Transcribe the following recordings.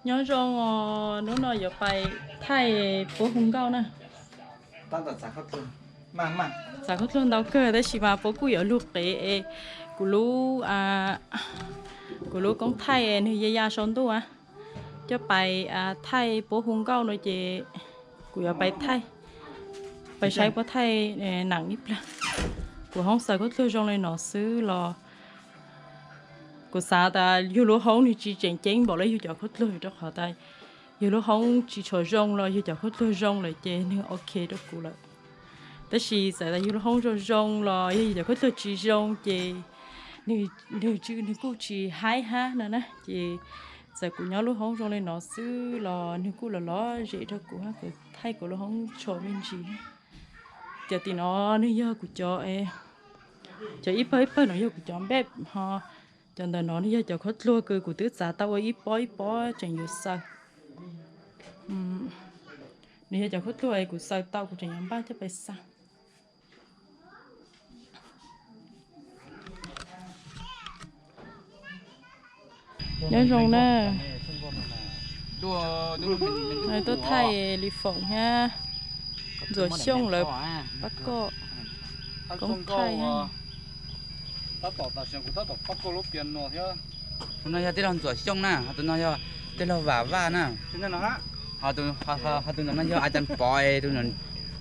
Nyob zoo os, hnub no yuav pais thaij puab hu nkauj na. Txav khaub dluag ntau kawg tab sis mas puab kuj yuav lug qev es kuv lub, kuv lub koob thaij nwg ya ya sau ntuj a, coj pais thaij puab hu nkauj no ces kuv yuav pais thaij, pais saib puab thaij nam ib plag. Kuv hoob xaws khaub dluag zoo le no xwb los kuv xav tas yug lub hoob nwg tsis tseem ceeb npaum le yug cov khaub dluag, rau qhov tas yug lub hoob tsis tshua zoo los yug cov khaub dluag zoo lawm ces nwg ok rau kuv lawm. Tab sis txawm tas yug lub hoob zoo zoo los yog yug cov khaub dluag tsis zoo ces nwg, nwg kuj tsis haib hab no na. Ces txawm kuv nyob lub hoob zoo le no xwb los nwg kuj los lom zem rau kuv hab, kuv thaij kuv lub hoob tshua me ntsis. Cov tim no nwg yog kuv cov, cov ib pawg ib pawg no yog kuv cov npej ho, cov ntawm no nwg yog cov khaub dluag kws kuv twb txav tau ua ib pob ib pob tseem yuav xaws. Nws yog cov khaub dluag kuv xaws tau kuv tseem yuav npaj coj pais xa. Nyob zoo na. Tuaj thaij Lis Foom hab Ntxuam Xyooj lawv pab koj koob thaij. Tus no yog tij laug Ntxuam Xyooj na, ho tus no yog tij laug Vam Vaj na. Ho tus no yog a cam Pov, tus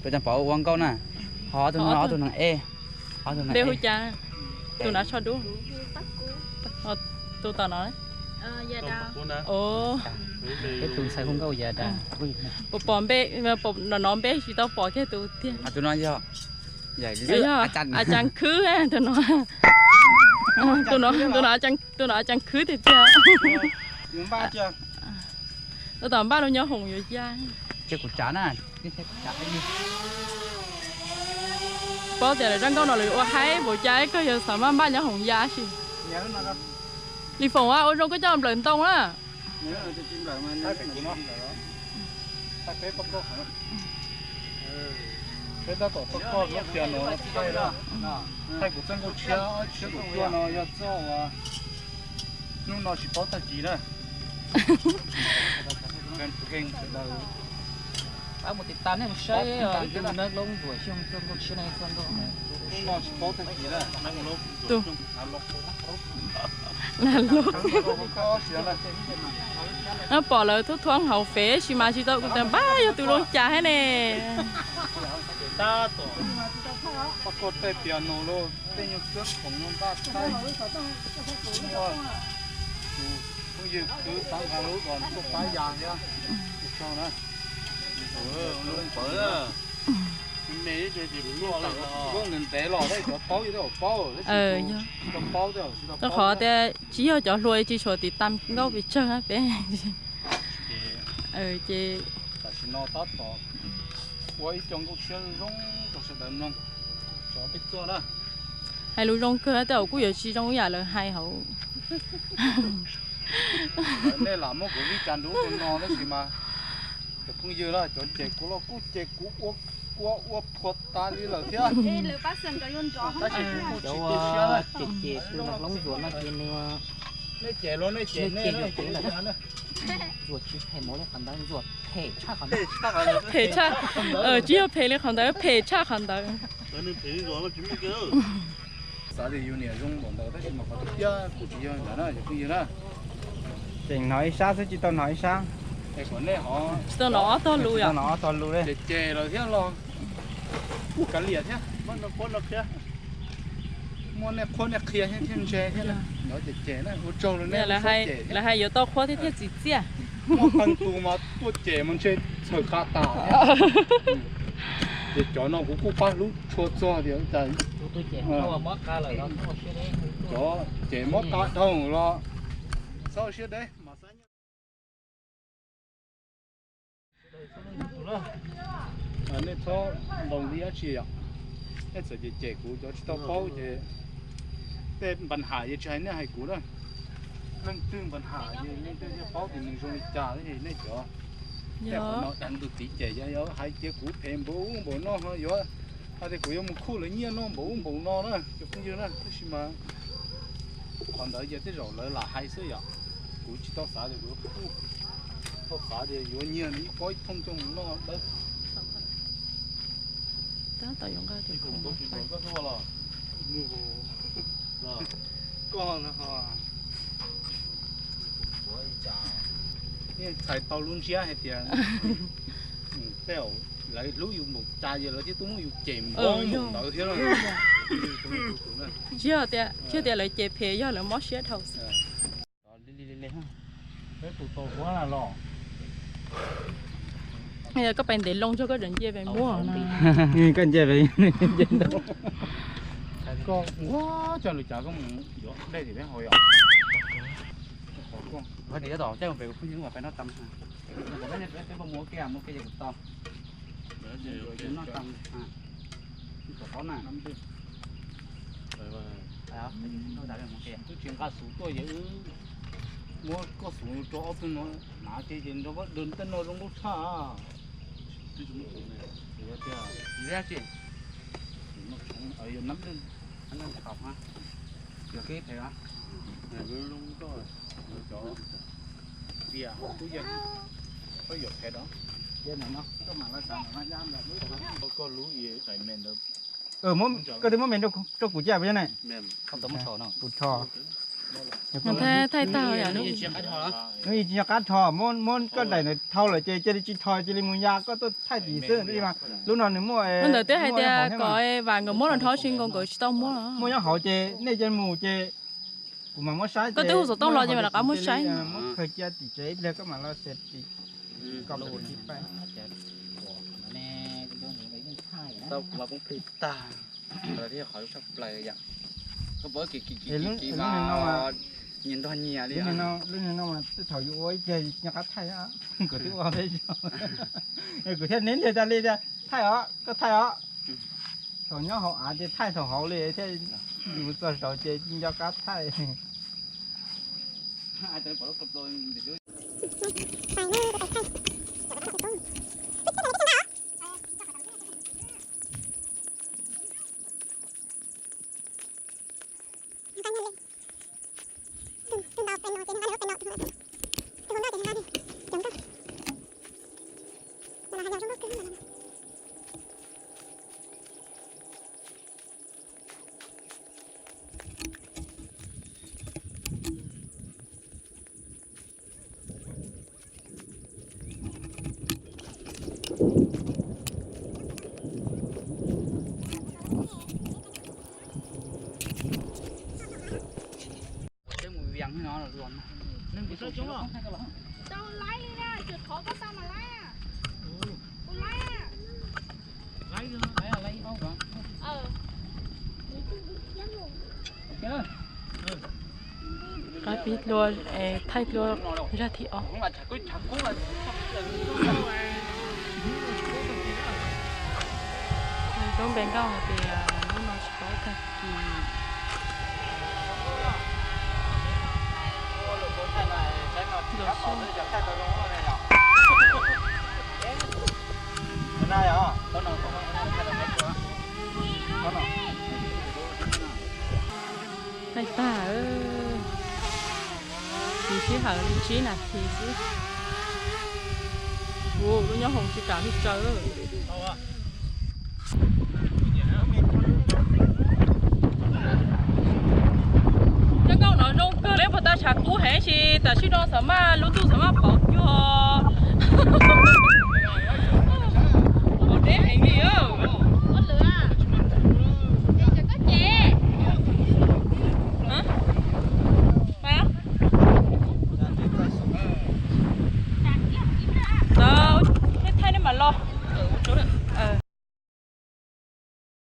a cam Pov ua nkauj na. Ho tus no ob tug neeg e, ob tug neeg e. Tus nav tsho dub. Tus tom no. Peb tus ntxhais hu nkauj Yaj Das. Puas pom npe, no npe tsis tau pom kiag tus tiag. Tus no yog a cam khwb, tus no, tus no a cam khwb tiag tiag. Tab tom npaj lub nyob hoom yuav ya. Paub tias lawv zaj nkauj no lawv yuav ua haib npaum cas koj yuav xav maj npaj nyob hoom ya sis. Lis Foom a, ua zoo koj coj nplawm ntoo na. Peb tab tom txoj koj lub tias no thaij na, thaij kuv txoj nkauj tshiab, tshiab kuv tuaj no yog txoj uas hnub no tsis paub tag kis na. Pab mus tiv tas nej mus saib ib tug nab loob Ntxuam Xyooj txoj nkauj tshiab na, txoj nkauj hnub no tsis paub tag kis na. Pom lawv thuab thuab hauv fem sis mas tsis tau kuv tas npaj yog tus zoo cas hab ne. Pab koj tej piano los tej nyuag xwab khoom no npaj thaij. Tus phooj ywg kwv xav nqa lub dos tuaj pab ya thiab. Ua tsaug na. Nkauj ntev ntev los tab sis cov paub yog tej zaum paub, tab sis cov paub tej zaum tsis tau paub. Rau qhov tias tsis yog cov hluas tsis tshua tiv tam nkauj pes tsawg peb. Ces tam sim no tab tom ua ib co nkauj tshiab zoo rau sawv daws mloog. Tso peb txuaj na. Hais lus zoo kawg tej zaum kuj yuav tsis zoo ib yam lawv hais hauv. Nej lam muab kuv vij cas nrub ua no tab sis mas cov phooj ywg na, cov cem kuv los kuj cem kuv ua, ua, ua phuas tas li lawm thiab. Tab sis kuv kuj tsis tu siab na. Cem cem tus Hmoob Ntxuam no ces nws, nej cem los nej cem nej na. Ntxuam tsis phem mus li qhov ntawd, Ntxuam phem tshaj qhov ntawd. Phem tshaj, tsis yog phem li qhov ntawd, phem tshaj qhov ntawd. Xav tias yus niam zoo npaum ntawd tab sis mas qhov tiag kuj tsis yog ntawd na cov phooj ywg na. Tseem hnov ib sab xwb tsis tau hnov ib sab. Es kom nej ho tsis tau hnov ob tog lus, tsis tau hnov ob tog lus li. Ces ces lawm thiab los kuj kav liam thiab. Muab nej qhuab nej qhia thiab thiaj ntse thiab na. Hnov ces ces na, ua tsaug rau nej lawv hais yuav tau qhuab thiab thiaj txim txiaj. Muaj qee tus mas tuaj cem mas ntshe txhawm qab tas thiab. Ces cov no kuv kuj pab hlub tshua txog tias cas cov cem mob qab dhau los txhob siab deb mas xav nej txhob ntaus nqi dab tsi yom. Nej txawm cem cem kuv cov tsis tau paub ces tej npa ham yeej tsis hais nej hais kuv na. Leej twg npa ham yeej leej twg thiaj paub tias nws zoo li cas tab sis nej cov tej qhov no dag ntu txiv cem yog hais tias kuv phem npaum ub npaum no ho yuav hais tias kuv yuav mus khuj lawv nyiaj noj npaum ub npaum no na cov phooj ywg na. Tab sis mas qhov ntawd ces tej zaum lawv lam hais xwb yom. Kuv tsis tau xav tias kuv yuav khuj. Koj xav tias yuav nyiaj ib pob ib thooj coj mus noj dawb. Tab tom yuav nqa cov khoom no pais. Koj no txhais tau lub ntsiab hais tias tej zaum lawv hlub yus npaum cas ces lawv thiaj tuaj muab yus cem npaum ntawd thiab. Tsis yog tias, tsis yog tias lawv cem phem, yog lawv mob siab dhau xwb. Koj pais ntev loo tso koj tseem nce pes muab no. Koj nce pes nce ntau. Koj ua coj lus cas koj mus yuav dej tim peb haus yom? Peb tom caij pem kuv pheej pais noj tau. Peb muab kiag, muab kiag ces kuv tau. Noj tau. Kom qhov na. Twb tsis nqa xov tuaj ces wb muab koj xov rau ob tug no hnav ces ces nrog koj dwb tej no zoo nkauj tshaj. Yog tiag, yog tiag. Yog nab, yog kev phem os. Cov tias koj yuav phem da. Koj lub i daim me ntawd. Koj twb muab me rau kuv caj puas yog ne? Kuv rho. Thaij tag. Hnub ib tsis nco qab rho, muab koj daim ntawd thau lawm ces cia li tsis rho, cia li mus ya koj tuaj thaij tim xwb. Lub no nws muaj, ntawd twb hais tias kom Vam nkawd muab los rho tsis nkaus, nkawd tsis tau muab. Muaj nyob hauv ces nej cia li mus ces kuv mam muab saib. Koj twb hu xov tooj los ces mam rov qab muab saib. Muab khaws cia tim tsev ib pliag koj mam los xes tim kom tim pais. Tau kuv mas poob plig tag, qhov tshaj plaws yom. Koj pom kiv kiv kiv kiv mas nyias nrog nyias li. Lub niag no mas tej thaum yus ua ib pliag nco qab thaij, kuv twb ua peb zaug, kuv thiaj neb ntiag tas li tias thaij os, koj thaij os. Thaum nyob hauv av ces thaij thaum hauv li thiab, yus txog saud ces nco qab thaij. Qab pib dua, thaij dua zaj thib ob. Zoo npe nkauj hais tias lub no tsis paub tag kis. Thaij tag, tiv sij hawm li tsib nas this xwb. Ua lub nyob hauv tsis kam li tsaws. Cov nkauj no zoo kawg li, puag ta tshav kub heev, tab sis tam sim no xav maj lub ntuj xav maj pauv cuag.